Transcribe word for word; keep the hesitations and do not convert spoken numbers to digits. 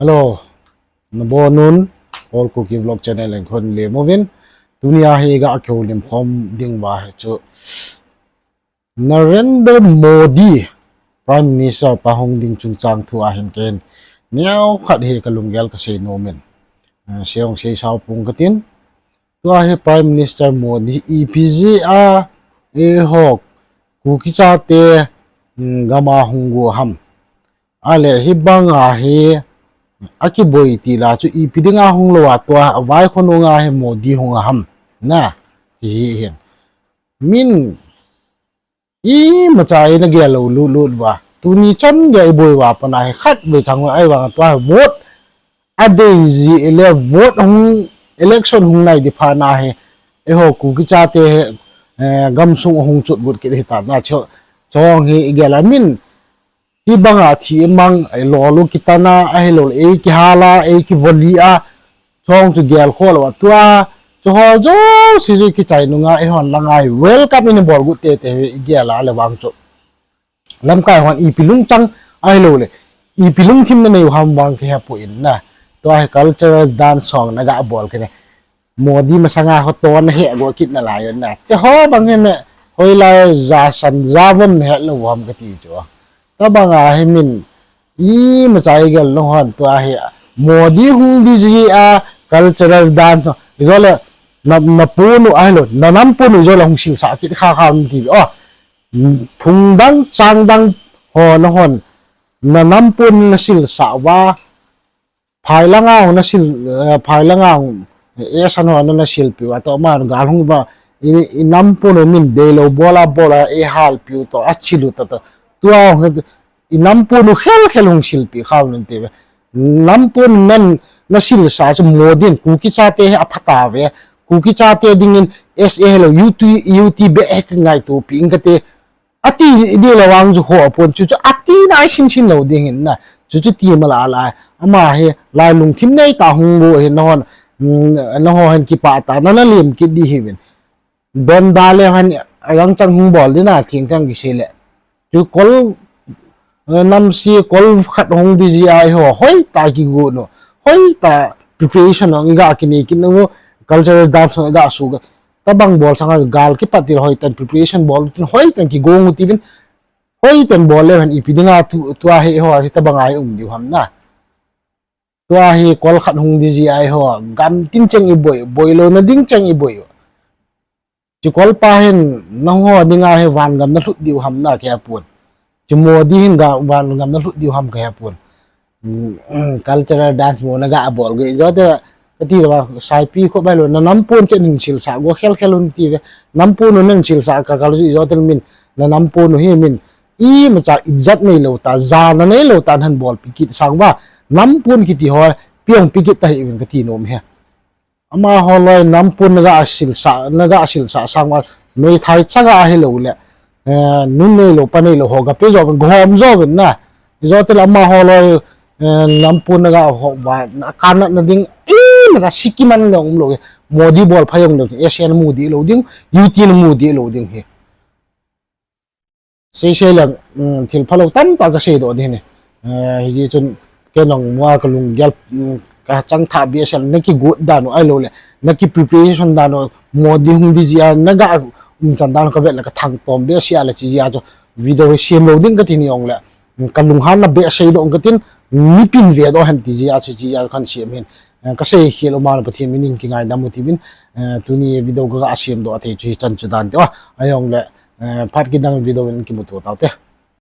Hello, nabonun, All Kuki Vlog Channel in khon le movin. Tunia hi ga kihoulim khom ding uva hi chu Narendra Modi, Prime Minister pa hung ding chungchang thu ahin ken neokhat hi kalunggel kasei nomin. Eh, seihong seisao pung katin. Tua hi Prime Minister Modi ipi jeh a, eiho Kuki chate, mm, gam a hung go ham. Ale hibanga hi akiboi tila chu ipi dinga hung lou a tua vaikhonunga hi Modi hung a ham. Na, ti hi hin. Min imacha ina gel lou lutlut uva. Tuni chan gei iboi uva pana hi khatvei thang ahivang tua hi vote adei ji le vote hung, election hung nai di phat na hi eiho Kuki chate hi, eh, gamsung hung chutgut kit hita na chu, chong hi igel a min hibanga thimang, eh, lolu kitana ahilou, ei kihala, ei kivoli a, chong chu gel kholou a tua, chuho jouse chu kichai nunga eihon langa hi welcome ina bolgot tete hi igel a le vang chu lamkai hon ipi lungchang ahiloule ipi lungthim nanei u ham vang kahepoi na. Tua hi cultural dance song naga bol kit e. Modi masanga ho to nahego kit nalai u na. Chuho bang hin hoilai jasan javom nahet lou u ham kati chu. Tobanga hi min imacha igel lou hon tua hi Modi hung di jeh a cultural dance ijole na, naponu ahilou, nanamponu ijole hung silsah kit kha kha um ti. O, phung dang chang dang ho nahon nanampon nasilsah uva, phai langa hung nasil, eh, phai langa hung, eh, esan ho na, nasilpeh uva, toh aman gal hung uva, i, inamponu min deilou bola bola eihalpeh u toh achil u toh, toh tua hung inamponu khelkhel hung silpeh kha u nante ve. Nampon nan nasilsah chu Modi in Kuki chate hi aphatauve, Kuki chate dingin S A hilou, U T, U T beh hi kangaitopeh inge kati. Ati ding le vang chu khopon chu, chu ati nai sinsin lou ding hin na. Chu chu ti mala lai. Ama hi lai lungthim neitah hung go hi nahon, mm, naho hin kipah tah a nalem kit di hiuvin. Donda le hin adang chang hung bol ding na thengtheng kisei le. Chu kol, eh, namse kol khat hung di jeh a eiho hoitah kigon u, hoitah preparation hung iga kinei kit nau, cultural dance hung iga suga. Tobang bol sanga gal kipat til hoitah in preparation bol utin, hoitah in kigong u tiuvin, hoitah in bol leu hen ipi dinga tu, tua hi eiho hi tobanga hi um diu ham na. Tua hi kol khat hung di jeh a eiho gamtin cheng iboi, boilouna ding cheng iboi u. Chu kolpa hin nangho dinga hi vangam nalhut diu ham na kahepon. Chu Modi hin ga, vangam nalhut diu ham kahepon. Cultural dance mo naga bol go ijote, kati lou a, saipi kho bailou, nanampon chen hin silsah go khelkhel un tiuve. Namponu nahin silsah kha kha lou ijote min, nanamponu hi min imacha ijat neilou tah, jana neilou tah nahin bolpeh kit sang uva, nampon kiti ho pehpeh kit tahiuvin kati nom e. Amaho loi nampon naga silsah, naga silsah sang uva, meithai chaga ahiloule, eh, nu neilou pa neilou ho gapeh jouvin, gahom jouvin na. Ijote le amaho loi, eh, nampon naga ho uva, na kanatna ding imacha sikiman le umlou hi. Modi bol pha jongleu, S A namu dih lou ding, U T namu dih lou ding hi. Seisei le, mm, thil phalou tamtah kaseidoh ding hi. Eh, hijeh chun kei nangma kalunggel, mm, kachang thah behseh nakigot dan u ahiloule naki preparation dan u, Modi hung di jeh a naga umchan dan u kavet le kathangtom behseh a le, chujeh a chu video hi semlou ding kati ni jongle, mm, kalunghanna beh seidoh katin, mipin vedoh hen ti jeh a chu, chujeh a kahin sem hin. Eh, kaseikhel u man Pathen min in kingaidam u tiuvin, eh, tuni video kaga semdoh thei chu hichan chu dan te a, ahijongle, eh, phat kidang video in kimuto taute.